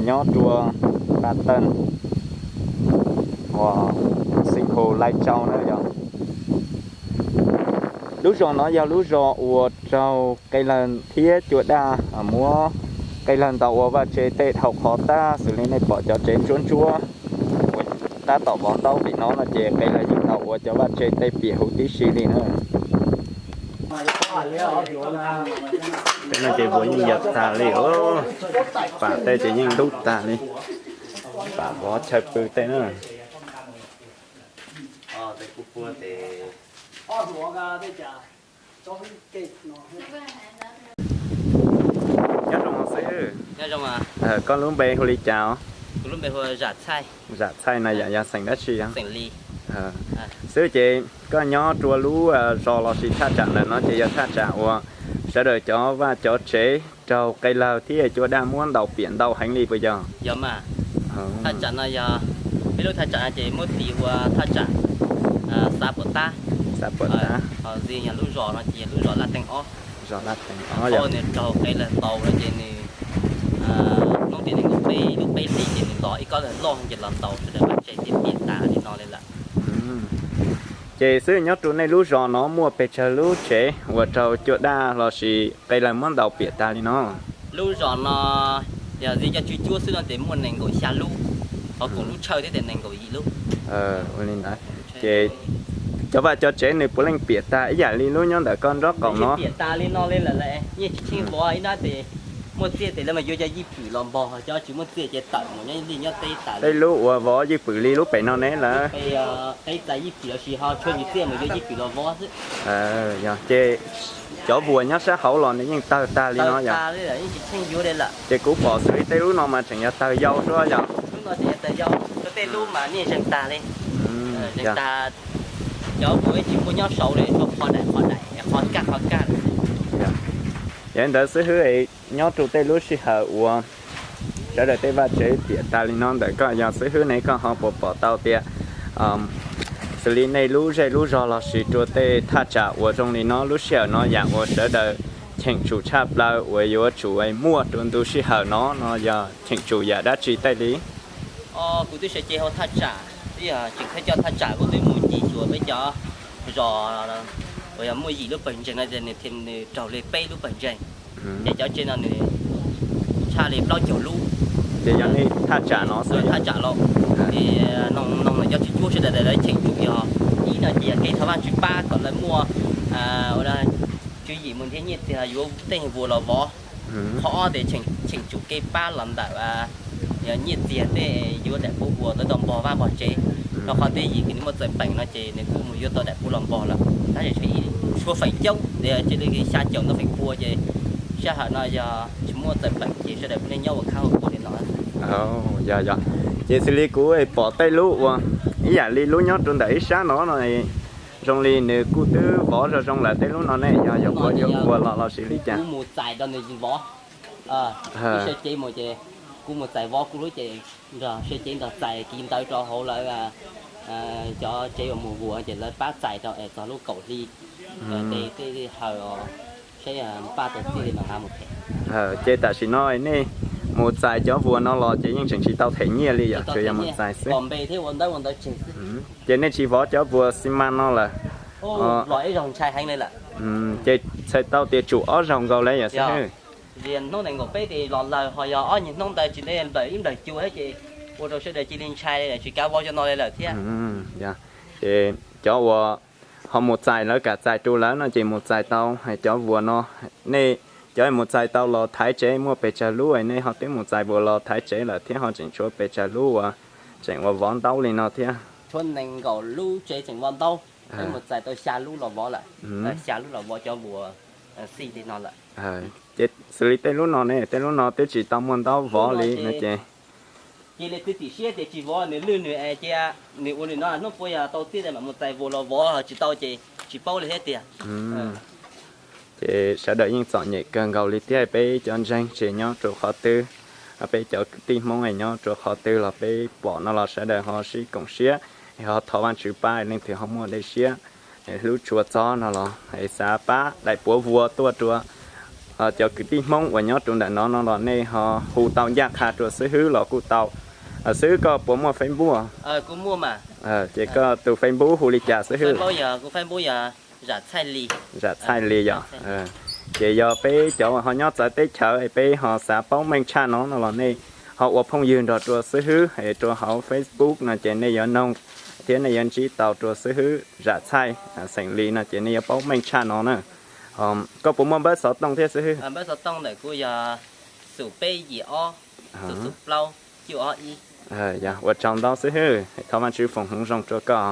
Nyob rua Paj Teej, uas xeev Khu Laij Tsau na yog. Lub zos no yog lub zos uas raug qe lawg thiab cua daj muab qe lawg ntaus ua vaj tse tej dhau qhov tag, xws li nej pom cov tsev ntsuab ntsuab uas tab tom vov ntaub tim no no ces qe lawg yeej ntaus ua cov vaj tse tej piam huv tib si li na. Tej no ces vuas yeej ya tag li os, pam tej ces yeej ntub tag li, pam vov chaw pw tej na. Nyob zoo xib hwb, koj lub npe hu li cas os? Zam Txhaij no yog xeem dab tsi? Xib hwb ces koj nyob rua lub zos los sis thaj tsam ntawm no ces yog thaj tsam uas sawv daws cov vaj cov tsev raug qe lawg thiab cua daj muab ntaus piam ntau heev li puas yog? Yog mas, thaj tsam no yog, peb lub thaj tsam no ces muab tis ua thaj tsam Xav Puas Tab. Xav Puas Tab. Ho yog lub zos no ces yog lub zos Laj Teej ob. Zos Laj Teej ob. Nws raug qe lawg ntaus no ces nws, hnub tim nees nkaum peb lub peb hlis ces nws los ib kob lawg loj ces los ntaus sawv daws vaj tse thiab piam tas li no li lawm. Ces xib hwb nyob rau nej lub zos no muaj pes tsawg lub tsev uas raug cua daj los sis qe lawg muab ntaus piam tas li no? Lub zos no yog zib coj tswb cuab xwb no ces muaj nees nkaum xya lub, ho koom lub tshaw thiab ces nees nkaum yim lub. Ua li ntawd ces cov vaj cov tsev nws puav leej piam tag ib yam li lub nyob ntawm koj nraub qaum no? Piam tas li no li lawm, yeej tsis tsheej vov ib nab ces muaj txiaj ces lawv mas yuav cov ywj pwm los npog, cov tsis muaj txiaj ces tawm mus nyob li nyob teb tas li. Tej lub uas vov ywj pwm li lub pem no ne lawm? Qe txais ywj pwm los sis ho tshuav tsis txiaj mus yuav ywj pwm los vov xwb. Yog ces cov vuas nyob sab hauv los nws yeej tawg tag li no yog? Yeej tsis tsheej yuav li lawm. Ces kuv pom xws li tej lub no mas tseem yog tawg yau suab yog? Lub no tseem yog tawg yau, tej lub mas niaj zeeg tag li. Zeeg tag, cov vuas tsis muaj nyob saud li, tshuav qhov daim qhov daim, qhov kaj qhov kaj. Yog li ntawd xib hwb, nyob rau tej lub sij hawm uas sawv daws tej vaj tsev piam tas li no ntawm koj yog xib hwb ne koj ho puas pom tau tias xws li nej lub zej lub zog los sis rua tej thaj tsam uas zoo li no lub sij hawm no yam uas sawv daws cheem tsum tshaj plaws uas yuav tsum muaj rau ntu sij hawm no no yog cheem tsum yam dab tsi tej li? Kuv twb sawv cev hauv thaj tsam, twb yog tseem thawj coj thaj tsam kuv twb mus ncig xyuas peb cov zos uas yog muaj yim lub pawg ntseeg no ces nws thiaj nws raug li peb lub pawg ntseeg. Ces cov tsev no nws tshaj li plaub caug lub. Ces yog nej thaj tsam no xwb? Thaj tsam los, ces noog noog cov tswb cuab sawv daws lawv cheem tsum yog ib no ces yog kev thov Vajtswv pab kom lawv muaj tswv yim mus nrhiav nyiaj txiag yuav tej vuas los vov. Qhov ob ces cheem tsum kev pab los ntawm nyiaj txiag tej yuav daim pub vuas tau npog vaj npog tsev. Rau qhov tej yim nws muaj txawm peem no ces nws kuj mus yuav tau daim pub los npog lawm. Tab sis tshuav feem coob ces li xya caum ntau feem pua ces sij hawm no yog tsis muaj txawm peem ces sawv daws kuj nyob ua khab ua kuam li no. Yog yog, ces xws li kuv pom tej lub uas ib yam li lub nyob rau ntawm ib sab no no, zoo li nws kuj twb vov zoo zoo lawm tej lub no ne yog yog kuv yuav ua los los sis li cas? Kuv mus txais rau nws vov. Ib sawv cev mus ces kuv mus txais vov kuv lub ces nrog sawv cev nrog txais kiv ntawv rau hauv lawv cov tsev uas mus vuas ces lawv pab txais rau es txog lub kaum hli tej hawm seb pab tau txiaj li mas nqa mus them. Ces tam sim no nej mus txais cov vuas no los ces yeej tseem tsis tau them nyiaj li yom, tsuas yog mus txais xwb. Kom npe thiab ua ntaub ua ntawv tseg xwb. Ces nej tsis vov cov vuas xi mas no lawm? Los ib zaug ntshai heev li lawm. Ces txhais tau tias tsum ob zaug nkaus li yom xib hwb? Vim hnub nees nkaum peb ces los lawm ho yog ob nyuag hnub ntawd tsis nplawm ib nplawm cua thiab ces ua rau sawv daws cia li ntshai tsis kav vov cov no li lawm thiab. Ces cov uas ho mus txais lawv kam txais rau lawv no ces mus txais tau, cov vuas no nej cov mus txais tau los thaiv tsev muaj pes tsawg lub, nej ho twb mus txais vuas los thaiv tsev lawm thiab ho tseem tshuav pes tsawg lub uas tseem ua vov ntaub li no thiab? Tshuav nees nkaum lub tsev tseem vov ntaub, peb mus txais tau xya lub los vov lawm. Xya lub los vov cov vuas xij li no lawm. Ces xws li tej lub no ne, tej lub no twb tsis tau muaj ntaub vov li no ces cia li txiav txim siab tias tsis vov, nws lwj nws es cia nws ua li no, hnub puas yog tau txiaj mam mus txais vuas los vov, tsis tau ces tsis paub li thiab tiag. Ces sawv daws yeej txom nyem kawg nkaus li thiab, peb cov ntseeg tsis nyob rau qhov twg, peb cov tij Hmoob nyob rau qhov twg los peb pom no los sawv daws ho sib koom siab, ho thov Vajtswv pab leej twg ho muaj dej siab, hlub tshua txob no los xav pab daim puav vuas tuaj rau Cov kwv tij Hmoob uas nyob rau ntawm no no los nej ho hu tau ncaj qha rau xib hwb los kuj tau. Xib hwb koj puas muaj Facebook? Ces koj tus Facebook hu li cas xib hwb? Zam Txhaij Lis yom. Ces yog peb cov uas ho nyob txawv teb chaws es peb ho xav paub meej tshaj no no los nej ho ua phooj ywg nrog rau xib hwb es rau hauv Facebook no ces nej yuav noog thiab nej yuav ntsib tau rau xib hwb Zam Txhaij, xeem Lis no ces nej yuav paub meej tshaj no na. Koj puas muaj npawb xov tooj thiab xib hwb? Npawb xov tooj ntawm kuv yog xum peb yim ob, xum xum plaub cuj ob ib. Ua tsaug ntau xib hwb, thov Vajtswv foom hmoov zoo rau koj.